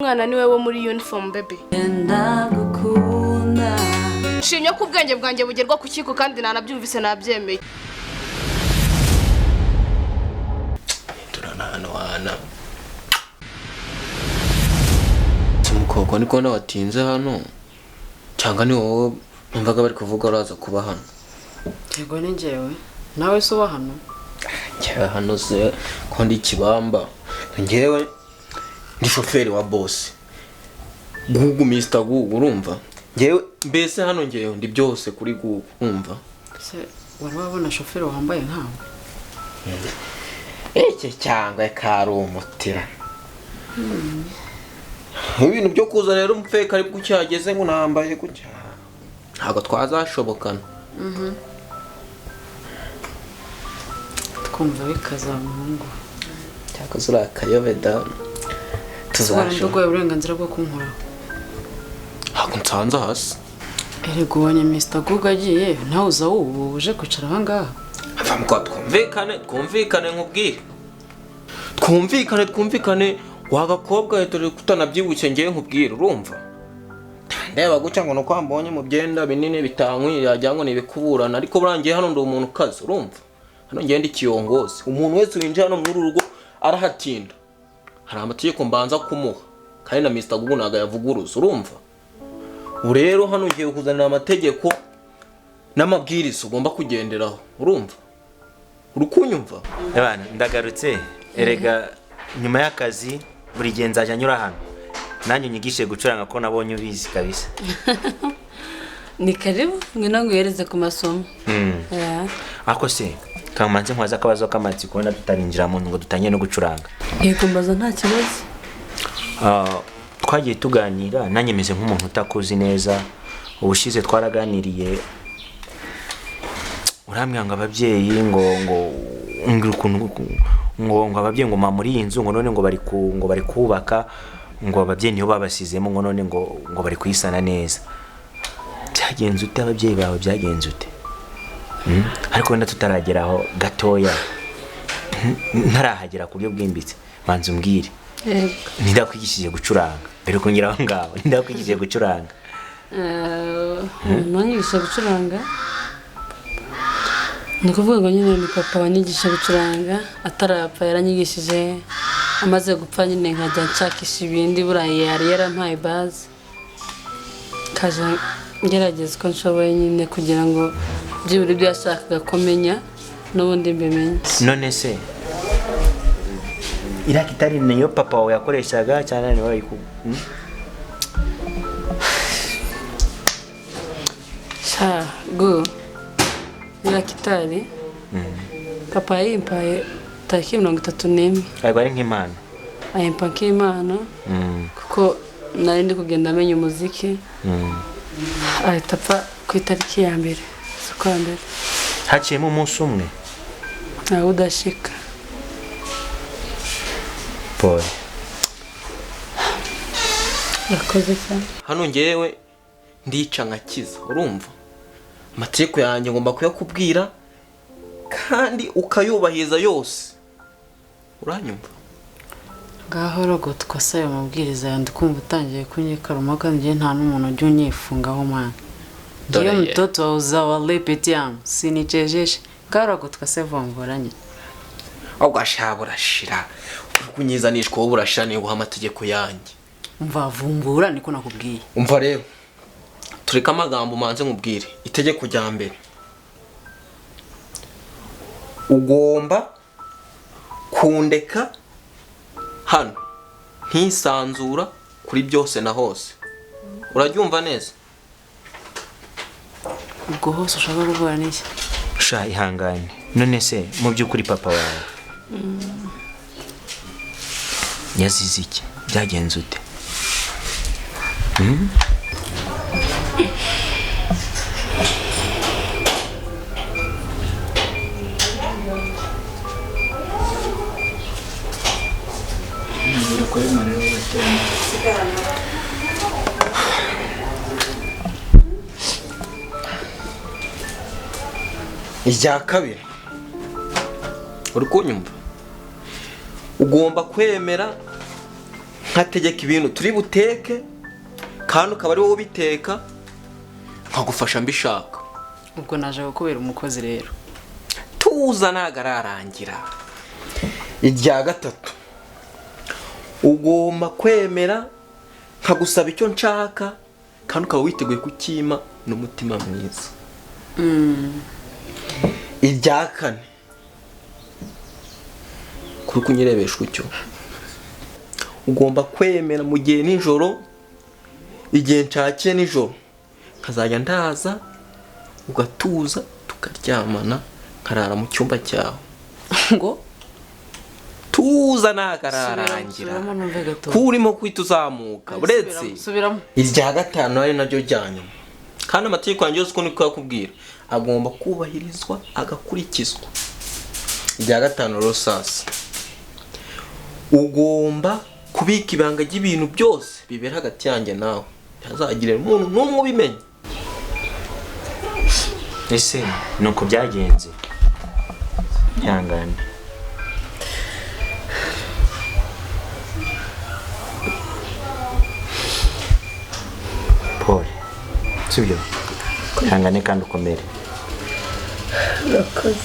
Umwana niwe wo muri uniform, baby. Ndagukunda. Nshimye ko ubwenge bwanjye bugerwa ku kiko kandi nanabyumvise, nabyemeye. Turanahana. Umukobwa niko watinze hano, cyangwa ni wowe numvaga bari kuvuga uraza kuba hano? Yego, ni njyewe. Nawe se uba hano? Njyewe hano se ko ndi ikibamba? Njyewe ndi shoferi wa boss Gugu, Mr Gugu, urumva? Njyewe mbese hano njyewe ndi byose kuri Gugu, urumva? Se wari wabona shoferi wambaye nkawe? Iki cyangwa kari umutira, ibintu byo kuza rero umupfeka aribwo ucyageze ngo nambaye gutya, ntabwo twazashobokana. Twumva bikaza, muhungu. Cyakoze uriya kayobe da. Wari Tuzashobora. ndugoye uburenganzira bwo kunkoraho? Ntabwo nsanze hasi. Erega ubonye Mr Gugu agiye, nawe uza wubu uje kwicara ahangaha. Ava mukwa, twumvikane, twumvikane, nkubwire, twumvikane, twumvikane wa gakobwa, dore kutanabyibushye. Ngewe nkubwire, urumva, ndeba gutya ngo nuko wambonye mu byenda binini bitankwiriye, wagira ngo ni ibikuburana, ariko burangiye hano ndi umuntu ukaze, urumva? Hano ngenda ikiyongozi. Umuntu wese winjiye hano muri uru rugo arahatinda, hari amategeko mbanza kumuha, kandi na Mr Gugu ntabwo ayavuguruza, urumva? Ubu rero hano ngiye kuzanira amategeko n'amabwiriza ugomba kugenderaho, urumva? Uri kunyumva? Abana, ndagarutse. Erega nyuma y'akazi buri gihe nzajya nyura hano, nanjye unyigishe gucuranga ko nabonye ubizi kabisa. Ni karibu, ngwino nguhereze ku masomo. Yeah. Ariko se kamanze nkwaza akabazo k'amatsiko, wenda tutarinjira mu ngo dutangire no gucuranga. Yego, mbaza, nta kibazo. Twagiye tuganira, nanjye meze nk'umuntu utakuzi neza. Ubushize twaraganiriye, urambwira ngo ababyeyi ngo ngo ukuntu ngo ababyeyi ngo mama muri iyi nzu, ngo none ngo bari kubaka, ngo ababyeyi nibo babasizemo, ngo none ngo bari kuyisana neza. Byagenze ute? Ababyeyi bawe byagenze ute? Ariko wenda tutarageraho gatoya, ntarahagera ku buryo bwimbitse, banza umbwire. Yego. Ntidakwigishije gucuranga mbere ko ngera aho ngaho? Ntidakwigishije gucuranga? Umuntu wanyigisha gucuranga, ni ukuvuga ngo nyine ni papa wanyigisha gucuranga. Atarapfa yaranyigishije, amaze gupfa nyine nkajya nshakisha ibindi. Burayi yari yarampaye base, kaje ngerageza uko nshoboye nyine kugira ngo byibura ibyo yashakaga kumenya n'ubundi mbimenye. None se iriya gitari niyo papa wawe yakoreshaga cyane, niwe wayiku? Sha gu, iriya gitari papa yayimpaye tariki 31. Ntabwo ari nk'impano? Ayimpa nk'impano, kuko nari ndi kugenda amenya umuziki. Ahita apfa ku itariki ya mbere z'ukwa mbere. Haciyemo umunsi umwe? Ntawe udashika. Pole. Urakoze cyane. Hano ngewe ndica nkakiza, urumva? Amategeko yanjye ngomba kuyakubwira kandi ukayubahiriza yose, uranyumva? Ngaho rogotwa se ayo mabwiriza yawe, ndikumva utangiye kunyikaruma, kandi njye nta n'umuntu ujya unyifungaho mwana. Dore Ndiyo ye. mtoto wa uzawa lepeti yangu sinichejeshe. Ngaho rogotwa se, vomvora nyine. Ahubwo ashaka burashira, uri kunyizanishwa wowe, burashira niba amategeko yanjye. Umva, vumbura niko nakubwiye. Umva rero, tureke amagambo, manze nkubwire itegeko rya mbere: ugomba kundeka hano ntisanzura kuri byose na hose, urabyumva neza? Ubwo hose ushaka gukora n'iki? Sha, ihangane. None se mu by'ukuri papa wawe yazize iki? Byagenze ute? Irya kabiri, uri kunyumva? Ugomba kwemera Nkategeka ibintu turi buteke kandi ukaba ari wowe ubiteka, nkagufasha mbishaka. Ubwo naje kukubera umukozi rero. Tuza ntago ararangira. Irya gatatu, ugomba kwemera nkagusaba icyo nshaka kandi ukaba witeguye kukima n'umutima mwiza. Irya kane, kuri kunyirebesha utyo, ugomba kwemera mu gihe nijoro, igihe nshakiye nijoro nkazajya ndaza ugatuza tukaryamana, nkarara mu cyumba cyawe. Ngo tuza nagararangira. Subiramo numve gato. Kurimo kwita uzamuka uretse Subiramo. Irya gatanu ari naryo rya nyuma, kandi amategeko yanjye yose uko niko yakubwira agomba kubahirizwa agakurikizwa. Irya gatanu rero sasa, ugomba kubika ibanga ry'ibintu byose bibera hagati yanjye nawe, ntihazagire umuntu n'umwe ubimenya. Ese nuko byagenze? Ihangane. Pole, sibyo? Ihangane kandi ukomere. Urakoze.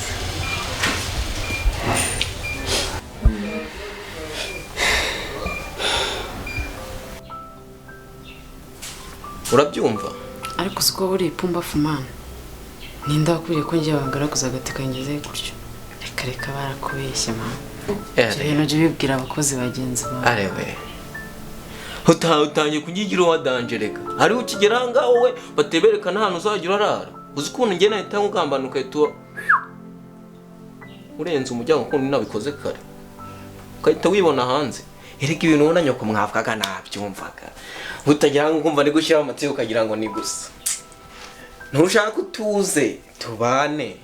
Urabyumva? Ariko siko buri ipumba fumana. Ninde wakubwiye ko ngiye bangaraguza agati kangeze gutyo? Reka reka barakubeshye mama. Ibyo bintu ujye ubibwira abakozi bagenzi bawe. Arewe. Utangiye kunyigira uwa danger reka. Ari ukigera aha ngaho we bateberekana ahantu uzajya urarara. Uzi ukuntu njye nahita nkugambana ugahita urenze umuryango kuko nabikoze kare. Ugahita wibona hanze. Erega ibintu ubona nyoko mwavugaga nabyumvaga. Utagira ngo kumva ni gushyira amatsi ukagira ngo ni gusa. Ntushaka utuze tubane.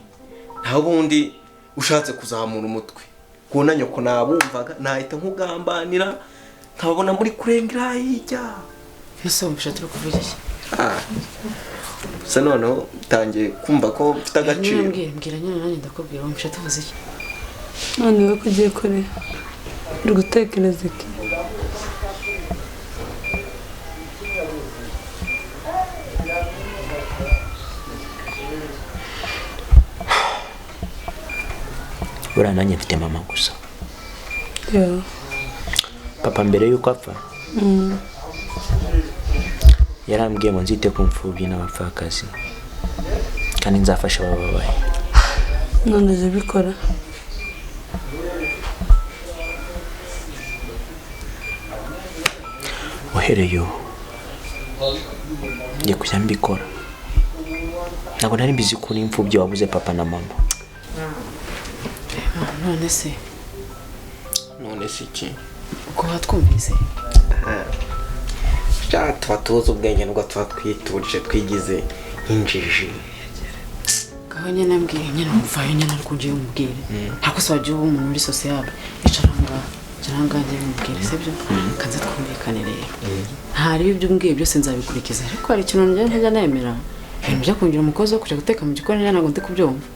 Naho ubundi ushatse kuzamura umutwe. Kubona nyoko nabumvaga nahita nkugambanira nkabona muri kurengera hirya. Nuse wumvisha turi kuvuga iki? Se noneho utangiye kumva ko mfite agaciro. Mbwira nyine nanjye ndakubwira, wumvisha tuvuze iki? None we ko ugiye kure uri gutekereza iki? Buriya nanjye mfite mama gusa. Yo. Papa mbere yuko apfa yarambwiye ngo nzite ku mfubyi n'abapfakazi kandi nzafasha abababaye. None uje ubikora? Uhereye ubu ngiye kujya mbikora. Ntabwo nari mbizi ko uri imfubyi wabuze papa na mama. None se? None se iki? Uko watwumvise? Tuba tuzi ubwenge nubwo tuba twiturije twigize injiji. Ngaho nyine mbwiye nyine umvayo nyine ariko ngiye umubwire. Ntabwo se wajya uba umuntu muri sociable. Icara ngaha. Icara ngaha ngiye umubwire, sibyo? Kanze twumvikane rero. Ntari ibyo umbwiye byose nzabikurikiza, ariko hari ikintu njye ntajya nemera. Ibintu byo kungira umukozi wo kujya guteka mu gikoni ntabwo ndi kubyumva.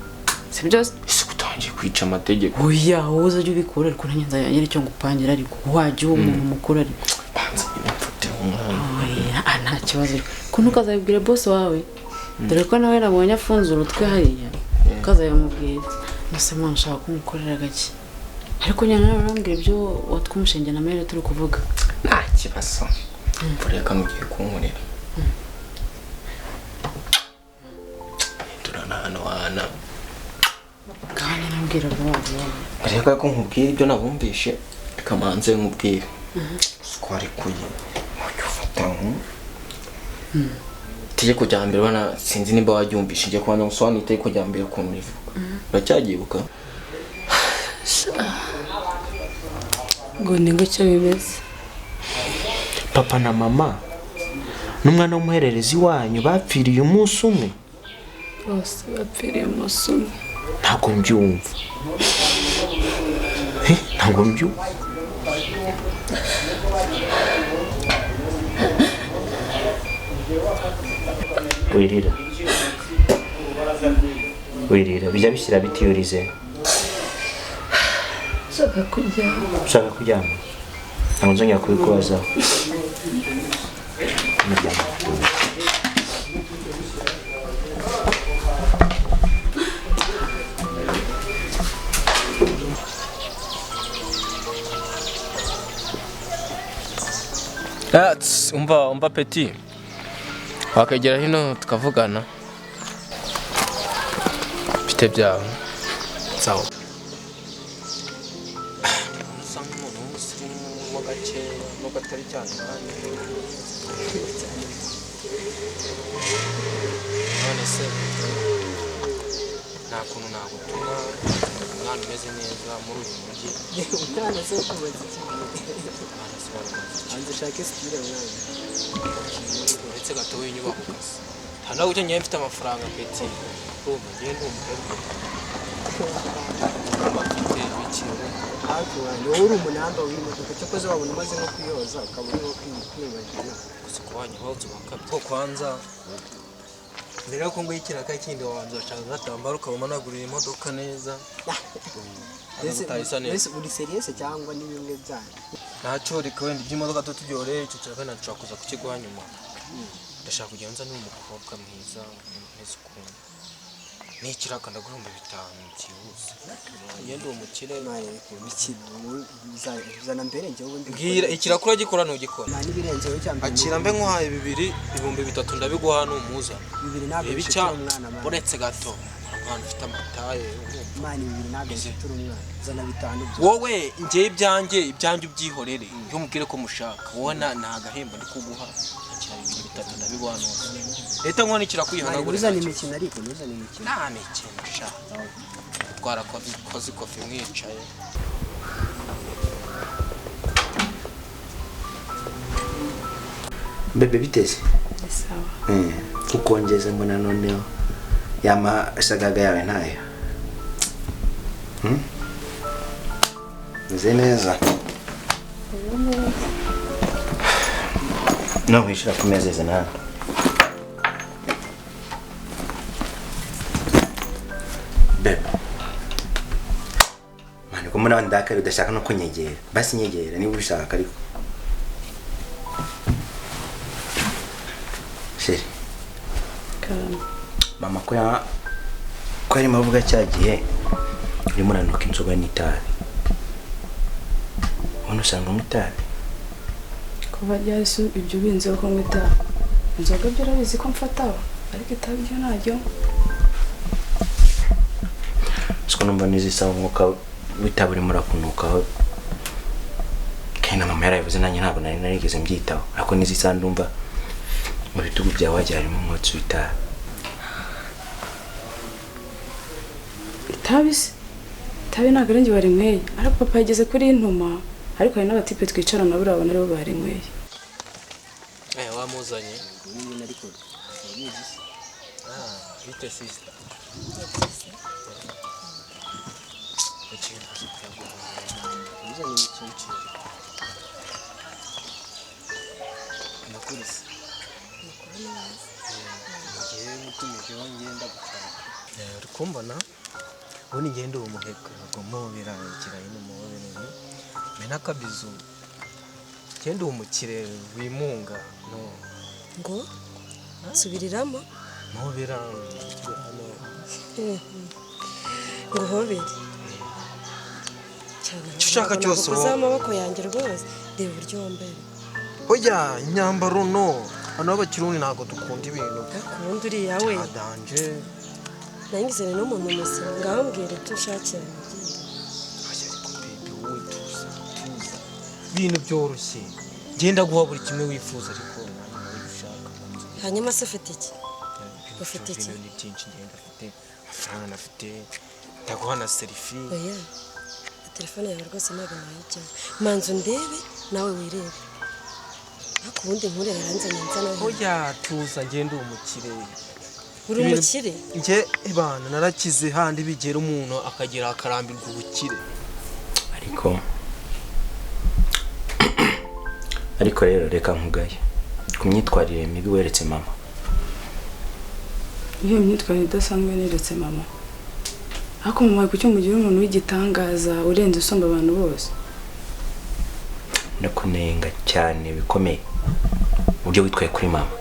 Sibyo? Ese utangiye kwica amategeko? Oya, wowe uzajya ubikora ariko nanjye nzajya nyine icyo ngupangira, ariko wajya uba umuntu mukuru ariko. Banza nyine mfate umwana. Oya, nta kibazo. Ko ntukazabibwira boss wawe. Dore ko nawe nabonye afunze urutwe hariya. Ukazabimubwira. Nase mwana nshaka kumukorera gake. Ariko nyine nawe urambwira ibyo watwumushinge na mere turi kuvuga. Nta kibazo. Mvura ugiye kunkorera. Turana hano wana. Kandi nambwira vuba vuba. Reka ko nkubwira ibyo nabumvishe, reka manze nkubwire. Siko ari kuye. Ujya ufata itegeko rya mbere bana sinzi nimba waryumvishe, ngiye kubanza ngusobanurire itegeko rya mbere ukuntu rivuga. Uracyagibuka? Ngo ni gutyo bimeze. Papa na mama n'umwana w'umuhererezi wanyu bapfiriye umunsi umwe. Bose bapfiriye umunsi umwe. Ntabwo mbyumva. Ntabwo mbyumva. Wirira. Wirira, bijya bishyira bitiyurize. Ushaka kuryama. Ushaka kuryama. Ntabwo nzongera kubikubazaho. Umuryango. Umva umva peti, wakegera hino tukavugana bite byawe? Sawa. Usa nk'umuntu w'umusirimu mo gakeya nubwo atari cyane kandi. None se nta kuntu nagutuma umwana umeze neza muri uyu mujyi? Umwana se kubaza iki? Umwana se warumaze iki? Banza ushake sitire mwana. Uretse gato w'inyubako kazi nta nawe ujya ngewe mfite amafaranga peti, urumva ngewe ndi umuherwe mfite ibiki. Hafi wanjye wowe uri umunamba w'imodoka, cyakoze wabona umaze nko kuyoza ukaba uri nko kwiyubagira. Gusa ku wanyu hose wakabye ko kwanza mbere yuko nguha ikiraka kindi wabanza urashaka agatambaro ukaba imodoka neza. Mbese uri seriyese cyangwa ni bimwe byanyu? Ntacyo, reka wenda iby'imodoka tuturyohereye, icyo kiraka nashobora kuza kukiguha nyuma. Ndashaka kugenda nza n'uyu mukobwa mwiza mwiza ukuntu. Ni ikiraka ndaguha 5000 byihuse. Ngende uwo mukire. Uzana mbere njyewe ubundi. Mbwira ikiraka uragikora ntugikora? Nta n'ibirenzeho cyangwa. Akira mbe nkuhaye 2, 3000 ndabiguha numuza. 2 ntabwo bishitura umwana mwana. Uretse gato umwana ufite amataye urumva. Mwana 2 ntabwo bishitura umwana. Zana 5 byo. Wowe njye ibyanjye ubyihorere. Iyo mubwire ko mushaka. Wowe nta gahembo ndi kuguha. Akira 2 3 ndabiguha nuza. Leta nkone kirakuyihanagura. Uzana imikino ariko nuzana imikino. Nta mikino sha. Twarakoze kofi mwicaye. Bebe biteze? Sawa. Kukongeza mbona noneho yamasagaga yawe ntayo. Meze neza. No wishira ku meza izi nana. Bebe. Mani ko mbona ndakari udashaka no kunyegera. Basi nyegera niba ubishaka ariko. Sheri. Mama ko yarimo avuga cya gihe urimo uranuka inzoga n'itabi. Ubundi usanga unywa itabi? Kuva ryari se ibyo binzeho ko nywa itabi? Inzoga byo urabizi ko mfataho, ariko itabi ryo ntaryo. Siko numva nizisa umwuka w'itabi urimo urakunukaho. Kandi na mama yarabivuze nanjye ntabwo nari narigeze mbyitaho, ariko nizisa ndumva mu bitugu byawe wagira harimo umwotsi w'itabi. Itabi se? Itabi ntabwo ari njye warinyweye, ariko papa yageze kuri intuma, ariko hari n'abatipe twicarana buriya babona aribo barinyweye. Wamuzanye? Bite sister? Uri kumbona ubundi ngende uwo muheka agomobera ikirayi n'umuhobere mena akabizu ngende uwo mukire wimunga no ngo nsubiriramo mpobera hano ngo hobere cyane icyo ushaka cyose wowe amaboko yanjye rwose reba uburyo wambaye. Oya imyambaro no hano b'abakirundi ntabwo dukunda ibintu ubundi uriya we adanje nangize ni n'umuntu muzima ngaho mbwira ibyo ushakira. Ariko bebe wowe tuza tuza ibintu byoroshye ngenda guha buri kimwe wifuza ariko nanjye nawe ushaka. Hanyuma se ufite iki? Ufite iki? Ni byinshi ngenda afite amafaranga afite ndaguha na selfie. Oya telefone yawe rwose ntabwo nayijyamo, manza undebe nawe wirebe ariko ubundi nkureba yaranzanye nzana. Oya tuza ngende umukire. Uri umukire? Nge ibana narakize handi bigera umuntu akagera akarambirwa ubukire. Ariko rero reka nkugaye ku myitwarire mibi weretse mama. Iyo myitwarire idasanzwe neretse mama. Ariko mama kuki mugira umuntu w'igitangaza urenze usumba abantu bose? Ndakunenga cyane bikomeye. Uburyo witwaye kuri mama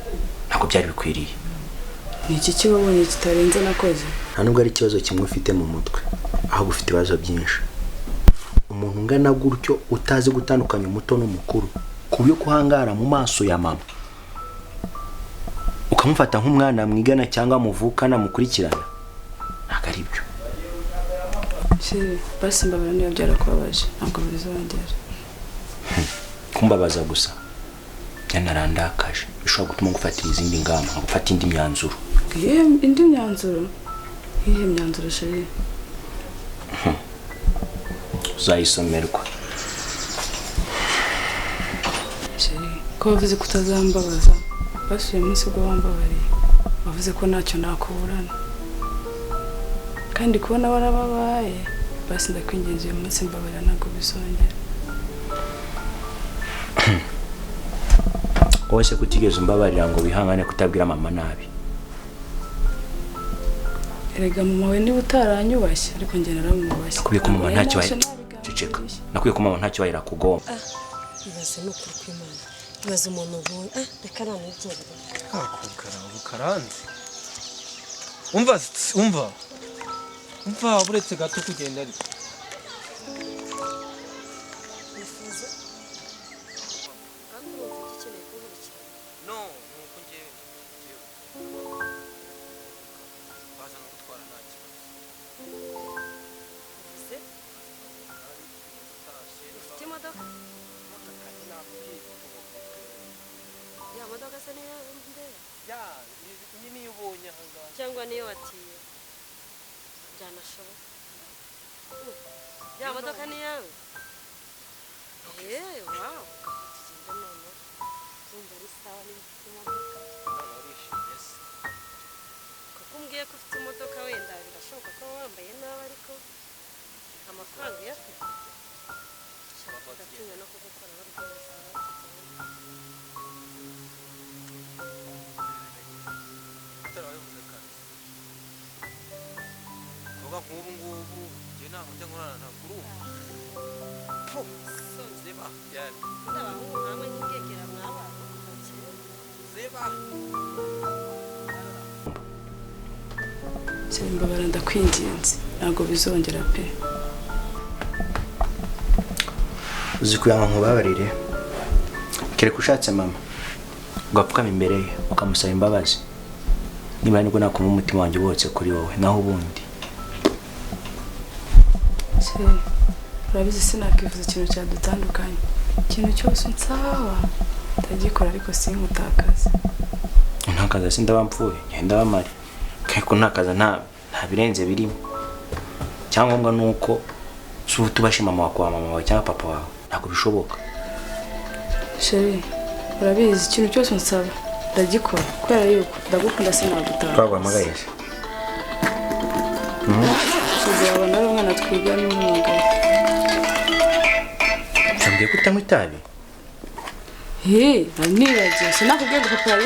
ntabwo byari bikwiriye. Ni iki kibabonye kitarenze nakoze? Nta nubwo ari ikibazo kimwe ufite mu mutwe, ahubwo ufite ibibazo byinshi. Umuntu ungana gutyo utazi gutandukanya umuto n'umukuru, ku buryo kuhangara mu maso ya mama ukamufata nk'umwana mwigana cyangwa muvukana mukurikirana, ntabwo ari byo. Chéri, basi mbabara niba byarakubabaje, ntabwo bizongera. Kumbabaza gusa byanarandakaje, bishobora gutuma ngufatira izindi ngamba, gufata indi myanzuro. Indi myanzuro? Iyihe myanzuro chéri? Uzayisomerwa. Chéri, ko wavuze ko utazambabaza, basi uyu munsi ubwo wambabariye, wavuze ko ntacyo nakuburana. Kandi kubona warababaye, basi ndakwinginze uyu munsi mbabarira, ntabwo bizongera. Wowe se kutigeze umbabarira ngo wihangane kutabwira mama nabi? Erega mama we niba utaranyubashye, ariko njye naramwubashye. Nakubwiye ko mama ntacyo ceceka. Nakubwiye ko mama ntacyo irakugomba. Ibaze ni ukuri kw'Imana. Ibaze umuntu ubonye. Reka nanibyerere. Kakugara bukaranze. Umva umva. Umva buretse gato kugenda ariko. Nifuza. No, nuko ngewe baza no gutwara nta kibazo. Ufite imodoka? Ya modoka se niyo ndeba? Ya, iyi niyo ubonye aha ngaha. Cyangwa niyo watiye? Byanashoboka. Ya modoka ni iyawe? Wow. Tugende noneho. Ndumva ari sawa niba ufite imodoka. None urishimye se? Kuko umbwiye ko ufite imodoka wenda birashoboka ko wambaye nabi, ariko amafaranga uyafite. Ndatinya no kugukoraho rwose. Utarabivuze kare. Kuvuga nk'ubu ngubu njye ntabwo njya nkorana ntabwo urumva. Ziba cyane. Abahungu nkamwe nk'ingegera mwabaye kuva kera. Ziba. Chéri, mbabara ndakwinginze, ntabwo bizongera pe. Uzi kugira ngo nkubabarire, kereka ushatse mama ugapfukama imbere ye ukamusaba imbabazi, niba nibwo nakumva umutima wanjye wotse kuri wowe, naho ubundi. Chéri, urabizi sinakwifuza ikintu cyadutandukanye. Ikintu cyose unsaba ndagikora, ariko sinkutakaze. Ntakaza se ndaba mpfuye, ngenda bamare. Ariko ntakaza nta birenze birimo. Icyangombwa ni uko si utubashe mama wawe kwa mama wawe cyangwa papa wawe, ntabwo bishoboka. Chéri, urabizi ikintu cyose unsaba ndagikora kubera yuko ndagukunda sinagutakaza. Twaguhamagaye se? Tuzabona ari umwana twigana n'umugabo. Nambwiye ko utanywa itabi? Nibagiwe, sinakubwiye ngo papa yari